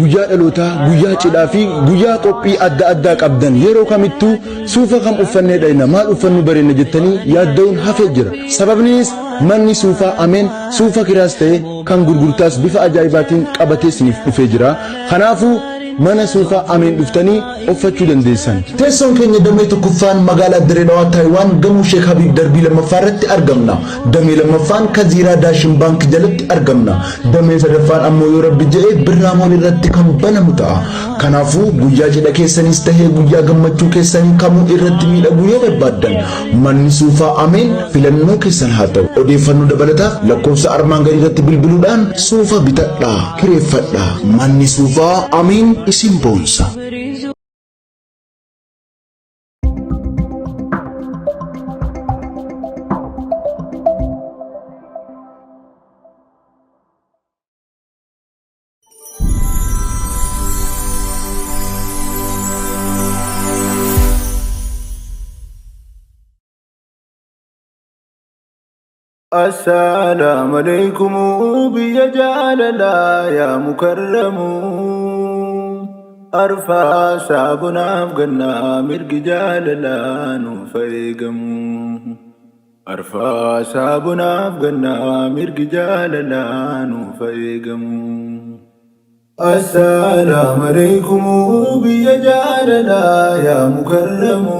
Guyyaa dhalootaa, guyyaa cidhaa fi guyyaa qophii adda addaa qabdan yeroo kamittuu suufa kam uffannee dhayna, maal uffannu bareenna jettanii yaadda'uun hafee jira. Sababniis manni suufaa Ameen suufa kiraas ta'e kan gurgurtaas bifa ajaa'ibaatiin qabatee isiniif dhufee jira. Kanaafuu mana suufaa Ameen dhuftanii uffachuu dandeessan. Teessoon keenya damee tokkoffaan magaalaa Dirree Dhawaa Taayiwaan gamoo Sheek Habiib darbii lammaffaa irratti argamna. Damee lammaffaan Kaziiraa Daashin Baank jalatti argamna. Damee sadaffaan ammoo yoo Rabbi je'e Birraa Mool irratti kan banamu ta'a. Kanaafuu guyyaa cidha keessaniis tahee guyyaa gammachuu keessanii kamuu irratti miidhaguu yoo barbaaddan manni suufaa Ameen filannoo keessan haa ta'u. Odeeffannoo dabalataaf lakkoofsa armaan gadii irratti bilbiluudhaan suufa bitadhaa, kireeffadhaa. Manni suufaa Ameen isin boonsa. Assalaamu alaikum biyya jaalalaa yaa mukarramu. Arfaasaa bonaaf gannaa mirgi jaalalaa nuuf haa eegamu. Arfaasaa bonaaf gannaa mirgi jaalalaa nuuf haa eegamu. Assalaamu alaikum biyya jaalalaa yaa mukarramu.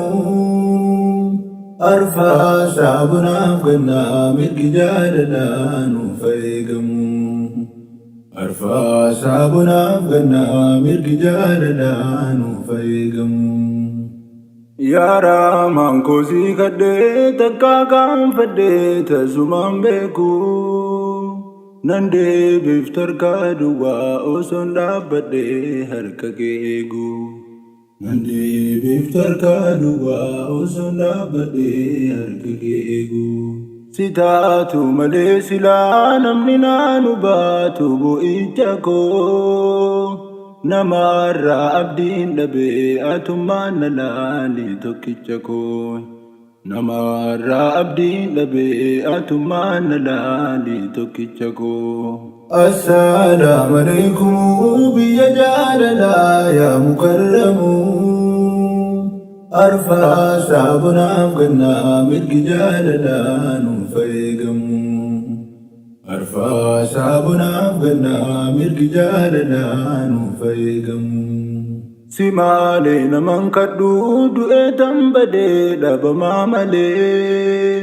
Arfaasaa bonaaf gannaa mirgi jaalalaa nuuf haa eegamu. Arfaasaa bonaaf gannaa mirgi jaalalaa nuuf haa eegamu. Yaa Rahmaan koo sii kadhee takkaa qaanfadhee tasumaan beeku. Nan deebiif tarkaa duwwaa osoon dhaabbadhee harka kee eegu. Nan deebiif tarkaa duwwaa osoon dhaabbadhee harka kee eegu. Si taatu malee silaa namni naan hubaatu boo'icha koo. Namaarraa abdiin dhabee atummaan na laali tokkicha koo. Namaarraa abdiin dhabee atummaan na laali tokkicha koo. Assalaamu alaikum biyya jaalalaa yaa mukarramu. Arfaasaa bonaaf gannaa mirgi jaalalaa nuuf haa eegamu. Arfaasaa bonaaf gannaa mirgi jaalalaa nuuf haa eegamu. Si malee naman kadhu du'ee tan badee dhabamaa malee.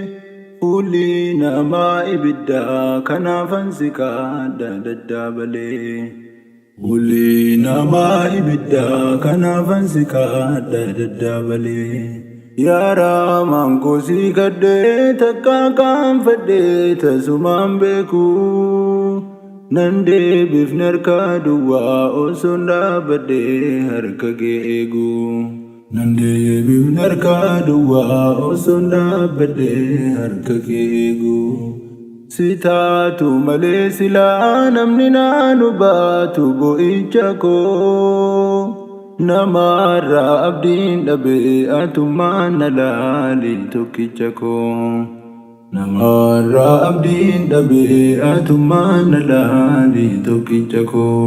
Fuulli namaa ibiddaa kanaafan si kadha daddaabalee. Fuulli namaa ibiddaa kanaafan si kadha daddaabalee. Yaa Rahmaan koo si kadhee takkaa qaanfadhee tasumaan beeku. Nan deebifne harka duwwaa osoon dhaabbadhee harka kee eegu. Nan deebifne harka duwwaa osoon dhaabbadhee harka kee eegu. Si taatu malee silaa namni naan hubaatu boo'icha koo. Namaarraa abdiin dhabee atummaan na laali tokkicha koo. Namaarraa abdiin dhabee atummaan na laali tokkicha koo.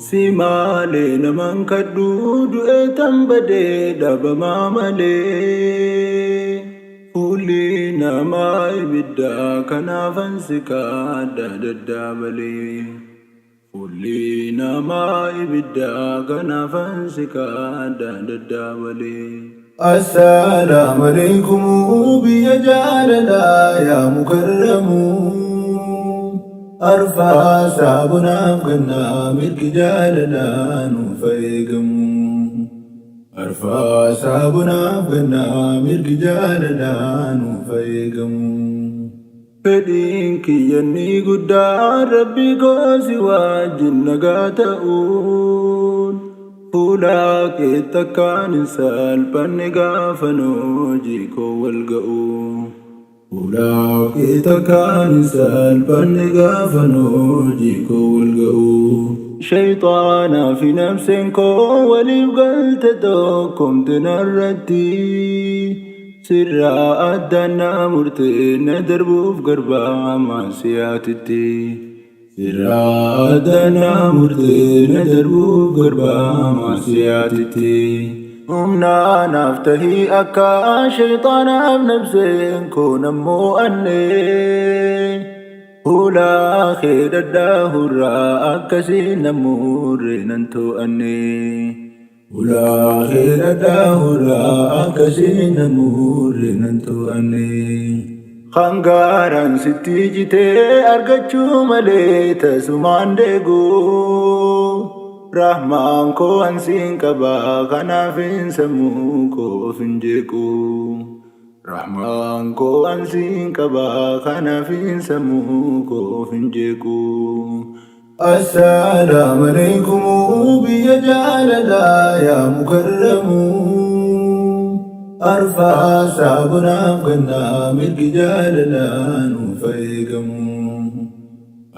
Si malee naman kadhu du'ee tan badee dhabamaa malee. Fuulli namaa ibiddaa kanaafan si kadha daddaabalee. Fuulli namaa ibiddaa kanaafan si kadha daddaabalee. Assalaamu alaikum biyya jaalalaa yaa mukarramu. Arfaasaa bonaaf gannaa mirgi jaalalaa nuuf haa eegamu. Arfaasaa bonaaf gannaa mirgi jaalalaa nuuf haa eegamu. Fedhiin kiyya inni guddaan Rabbii koo si wajjin nagaa ta'uun fuula keetti akkaan hin salphanne gaafan hojii koo wal ga'u. Fuula keetti akkaan hin salphanne gaafan hojii koo wal ga'u. Shayxaanaa fi nafseen koo waliif galte tokkomte narratti. Sirraa addaan na murtee na darbuuf garbaa maasiyaatitti. Sirraa adda na murtee na darbuuf garbaa maasiyaatitti. Humna naaf tahii akka shayxaanaaf nabseen koo nammoo anne. Hulaa kee dhadhaahurraa akkasiin nammurre nan to'anne. Hulaa kee dhadhaahurraa akkasiin nammurre nan to'anne. Hangaaraan sitti jitee argachuu malee tasumaan deegu. Rahmaan koo ansiin qaba kanaafin sammuu koo of hin jeequ. Rahmaan koo ansiin qaba kanaafin sammuu koo of hin jeequ. Assalaamu alaikum biyya jaalalaa yaa mukarramu. Arfaasaa bonaaf gannaa mirgi jaalalaa nuuf eegamu.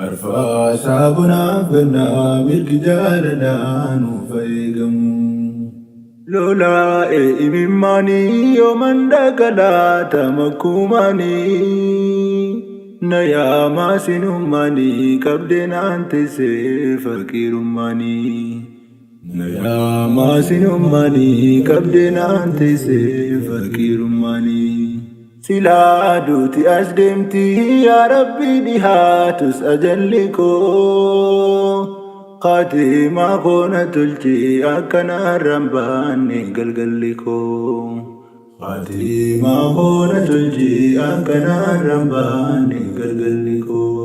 Arfaasaa bonaaf gannaa mirgi jaalalaa nuuf eegamu. Lolaa'ee imimmaanii yooman dhagalaata makkumaanii. Na yaamaa sinummaanii qabdee naan teessee faqiirummaanii. Na yaamaa sinummaanii qabdee naan teessee faqiirummaanii. Silaa duuti as deemti yaa Rabbi dhihaatus ajalli koo. Khatimaa koo na tolchi akkanarraan baanne galgalli koo. Khatimaa koo na tolchi akkanarraan baanne galgalli koo.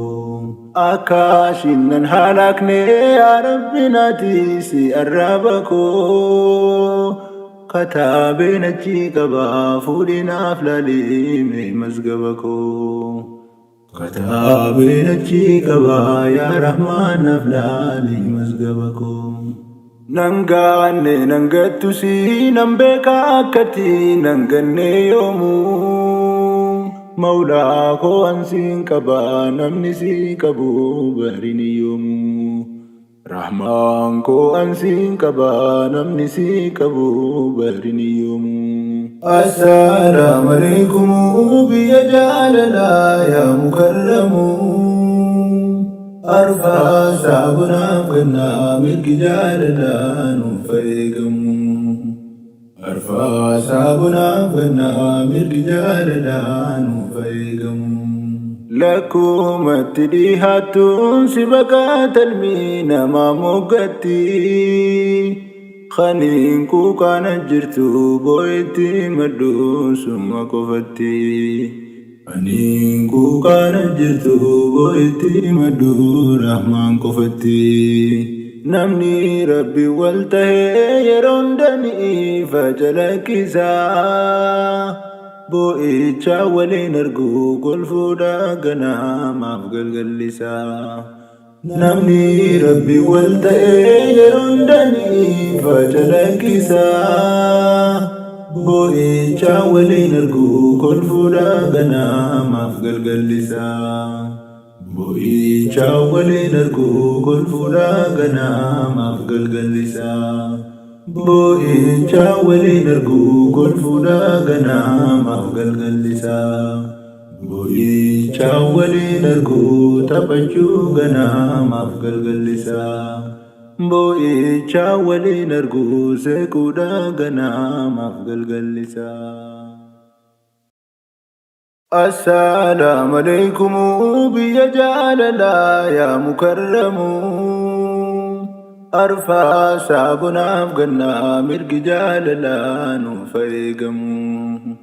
Akkaashin nan halaakne yaa Rabbi naatiisi arraba koo. Kataabeen achi qaba fuudhinaaf laalime mazgaba koo. Kataabeen achi qaba yaa Rahmaan naaf laali mazgaba koo. Nan gaanne nan gattusi nan beeka akkatti nan ganne yoomuu. Mawlaa koo ansiin qaba namni si qabu barin yoomuu. Rahmaan koo ansiin qaba namni si qabu barin yoomuu. Assalaamu alaikum biyya jaalalaa yaa mukarramu. Arfaasaa bonaaf gannaa mirgi jaalalaa nuuf eegamu. Arfaasaa bonaaf gannaa mirgi jaalalaa nuuf eegamu. Lakkumatti dhihaattuun si baqaa talmii namaa moggatti. Kaniin kuukaana jirtu boo'itti maddu suma qofatti. Kaniin kuukaana jirtu boo'itti maddu rahmaan qofatti. Namni Rabbi wal tahee yeroo hundanii facalaqqisa. Boo'icha waliin argu golfuudha ganamaaf galgallisa. Namni Rabbi wal ta'ee yeroo hundanii facalaqqisa. Boo'icha waliin argu kolfuudha ganamaaf galgallisa. Boo'icha waliin argu kolfuudha ganamaaf galgallisa. Boo'icha waliin argu kolfuudha ganamaaf galgallisa. Boo'icha waliin argu taphachuu ganamaaf galgallisa. Boo'icha waliin argu seequudha ganamaaf galgallisa. Assalaamu alaikum biyya jaalalaa yaa mukarramu. Arfaasaa bonaaf gannaa mirgi jaalalaa nuuf eegamu.